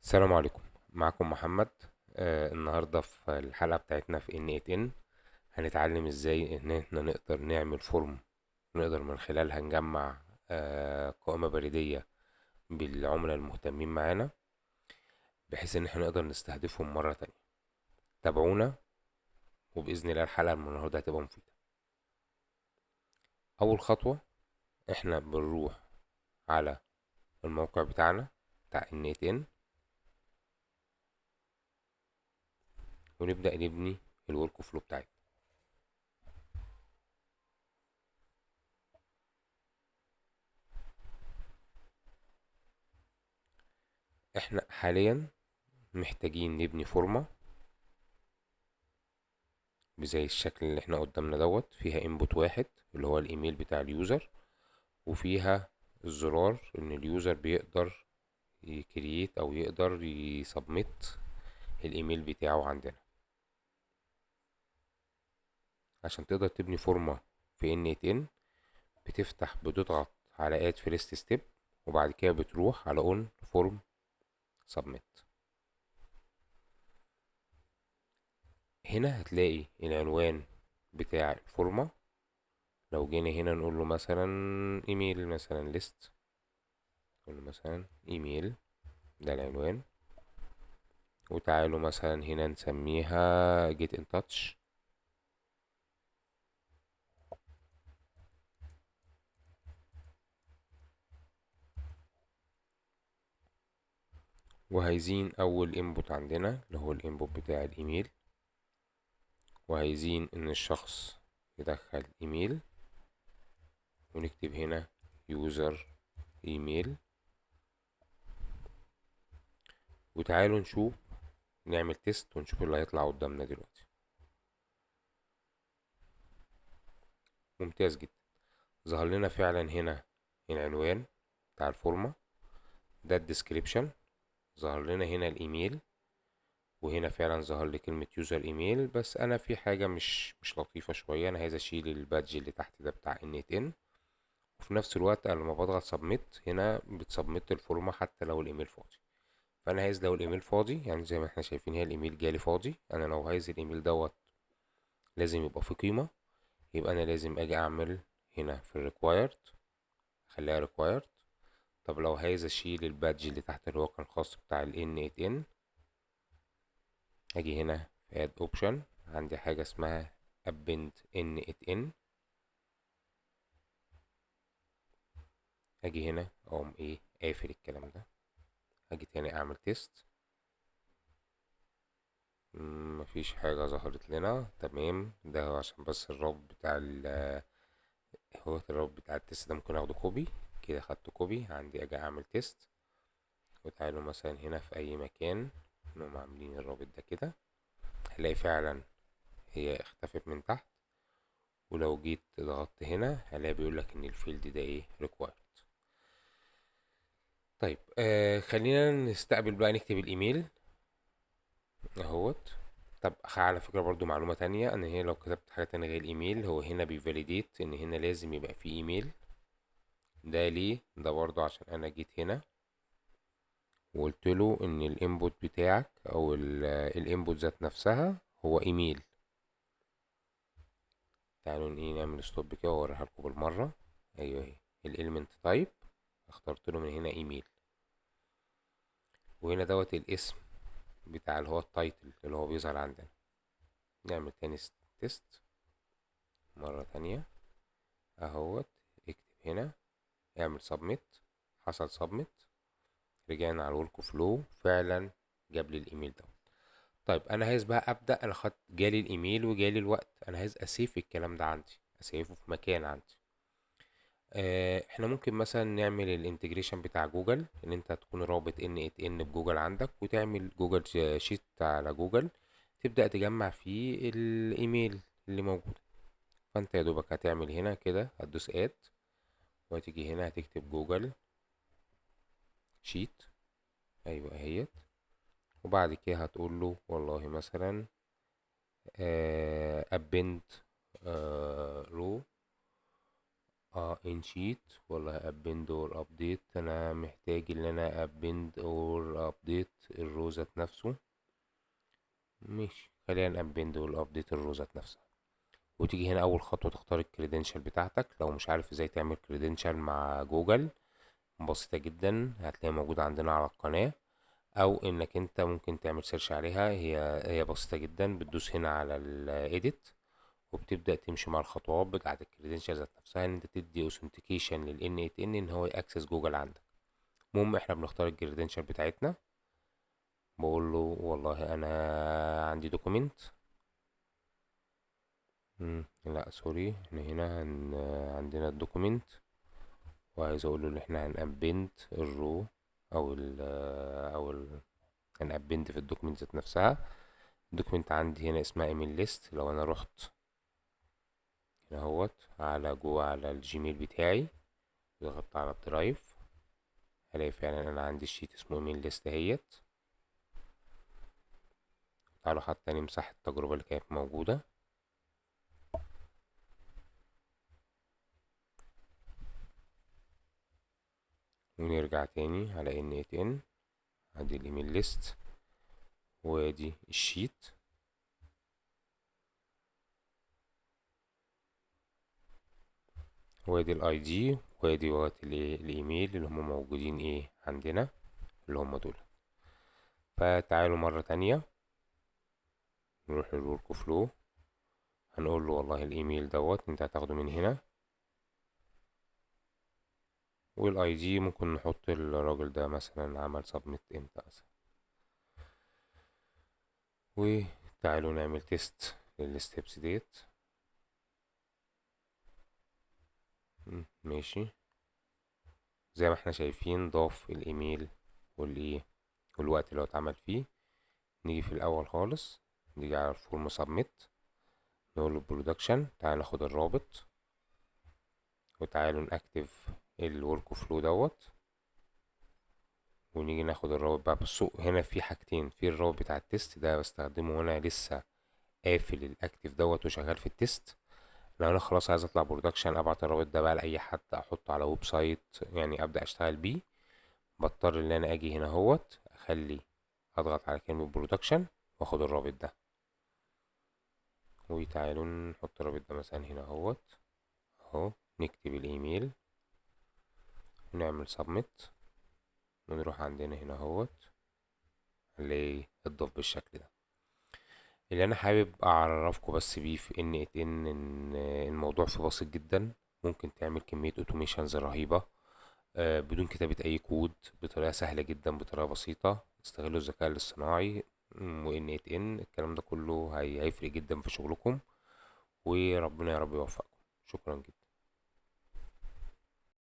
السلام عليكم، معكم محمد. النهاردة في الحلقة بتاعتنا في n8n هنتعلم ازاي ان احنا نقدر نعمل form نقدر من خلالها نجمع قائمة بريدية بالعملاء المهتمين معانا، بحيث ان احنا نقدر نستهدفهم مرة تانية. تابعونا وبإذن الله الحلقة من النهاردة هتبقى مفيدة. أول خطوة احنا بنروح على الموقع بتاعنا بتاع n8n ونبدأ نبني ال workflow بتاعتنا. احنا حاليا محتاجين نبني فورمة بزي الشكل اللي احنا قدامنا دوت، فيها input واحد اللي هو الايميل بتاع ال user، وفيها الزرار ان ال user بيقدر ي create او يقدر ي submit الايميل بتاعه عندنا. عشان تقدر تبني فورمة في n8n بتفتح بتضغط على add first step، وبعد كده بتروح على on form submit. هنا هتلاقي العنوان بتاع الفورمة. لو جينا هنا نقول له مثلا ايميل، مثلا list، نقول له مثلا ايميل، ده العنوان. وتعالوا مثلا هنا نسميها get in touch. وعايزين اول input عندنا اللي هو ال input بتاع الايميل، وعايزين ان الشخص يدخل ايميل، ونكتب هنا user email. وتعالوا نشوف، نعمل test ونشوف اللي هيطلع قدامنا دلوقتي. ممتاز جدا، ظهر لنا فعلا هنا العنوان بتاع الفورمة، ده ال description، ظهر لنا هنا الايميل، وهنا فعلا ظهر لي كلمة user email. بس انا في حاجة مش لطيفة شوية، انا عايز اشيل ال badge اللي تحت ده بتاع n8n، وفي نفس الوقت انا لما بضغط submit هنا بت submit الفورمة حتى لو الايميل فاضي. فانا عايز لو الايميل فاضي، يعني زي ما احنا شايفين هي الايميل جالي فاضي، انا لو عايز الايميل دوت لازم يبقى فيه قيمة، يبقى انا لازم اجي اعمل هنا في ال required اخليها required. طب لو عايز اشيل ال badge اللي تحت اللي هو كان خاص بتاع ال n8n، اجي هنا في add option، عندي حاجة اسمها append n8n، اجي هنا اقوم قافل الكلام ده، اجي تاني اعمل test، مفيش حاجة ظهرت لنا. تمام، ده عشان بس الرابط بتاع ال، هو الرابط بتاع ال test ده ممكن اخده copy كده، خدته copy عندي، اجي اعمل test. وتعالوا مثلا هنا في اي مكان نقوم عاملين الرابط ده كده، هنلاقي فعلا هي اختفت من تحت. ولو جيت ضغطت هنا هلاقي بيقولك ان ال field ده required. طيب، خلينا نستقبل بقى، نكتب الايميل اهوت. طب على فكرة برضو معلومة تانية، ان هي لو كتبت حاجة تانية غير الايميل، هو هنا بي validate ان هنا لازم يبقى فيه ايميل. ده ليه؟ ده برضو عشان انا جيت هنا وقلت له ان ال input بتاعك او ال input ذات نفسها هو ايميل. تعالوا نعمل stop كده واوريها لكم بالمرة. ايوه اهي ال element type، اخترت له من هنا ايميل، وهنا دوت الاسم بتاع اللي هو ال title اللي هو بيظهر عندنا. نعمل تاني test مرة تانية اهوت، اكتب هنا، اعمل submit، حصل submit، رجعنا على ال workflow، فعلا جاب لي الايميل دوت. طيب انا عايز بقى ابدا، انا خدت جالي الايميل وجالي الوقت، انا عايز ا save الكلام ده عندي، ا save ه في مكان عندي. احنا ممكن مثلا نعمل ال integration بتاع جوجل، ان انت تكون رابط n8n بجوجل عندك، وتعمل Google Sheet على جوجل تبدا تجمع فيه الايميل اللي موجود. فانت يا دوبك هتعمل هنا كده، هتدوس add، وهتيجي هنا هتكتب Google Sheet، ايوه اهيت، وبعد كده هتقول له والله مثلا، append، row In sheet والله append or update. انا محتاج ان انا append or update ال row ذات نفسه. ماشي، خلينا append or update ال row ذات نفسها. وتيجي هنا اول خطوة تختار ال credential بتاعتك. لو مش عارف ازاي تعمل credential مع جوجل، بسيطة جدا، هتلاقيها موجودة عندنا على القناة، او انك انت ممكن تعمل search عليها. هي بسيطة جدا، بتدوس هنا على ال edit وبتبدأ تمشي مع الخطوات بتاعة ال credential ذات نفسها، ان انت تدي authentication لل n8n ان هو ي access جوجل عندك. المهم احنا بنختار ال credential بتاعتنا، بقول له والله انا عندي document، لا sorry، احنا هنا عندنا ال document، وعايز اقول له ان احنا هن append ال row او ال او ال هن append في ال document ذات نفسها. ال document عندي هنا اسمها email list. لو انا رحت هنا اهوت على جوه على الجيميل بتاعي، ضغطت على ال Drive، هلاقي فعلا انا عندي ال sheet اسمه email list اهيت. تعالوا حتى نمسح التجربة اللي كانت موجودة. ونرجع تاني على n8n، ادي ال email list وادي ال sheet. وادي ال ID وادي وقت الايميل اللي هم موجودين عندنا اللي هم دول. فتعالوا مرة تانية نروح لل workflow، هنقول له والله الايميل دوت انت هتاخده من هنا، وال ID ممكن نحط الراجل ده مثلا عمل submit امتى مثلا. وتعالوا نعمل test لل steps ديت. ماشي، زي ما احنا شايفين ضاف الايميل والوقت اللي هو اتعمل فيه. نيجي في الاول خالص، نيجي على ال form submit، نقول له production. تعالى ناخد الرابط وتعالوا ن activate ال workflow دوت، ونيجي ناخد الرابط بقى. بصوا هنا في حاجتين، في الرابط بتاع ال test ده بستخدمه وانا لسه قافل ال active دوت وشغال في ال test. لو انا خلاص عايز اطلع production ابعت الرابط ده بقى لاي حد، احطه على website، ابدا اشتغل بيه. بضطر ان انا اجي هنا اهوت، اضغط على كلمة production واخد الرابط ده. وتعالوا نحط الرابط ده مثلا هنا اهوت اهو، نكتب الايميل ونعمل submit، ونروح عندنا هنا اهوت نلاقي اتضاف بالشكل ده. اللي انا حابب اعرفكم بس بيه في n8n ان الموضوع فيه بسيط جدا، ممكن تعمل كمية automations رهيبة، بدون كتابة اي كود، بطريقة سهلة جدا، بطريقة بسيطة. استغلوا الذكاء الاصطناعي و n8n، الكلام ده كله هيفرق جدا في شغلكم، وربنا يا رب يوفقكم. شكرا جدا.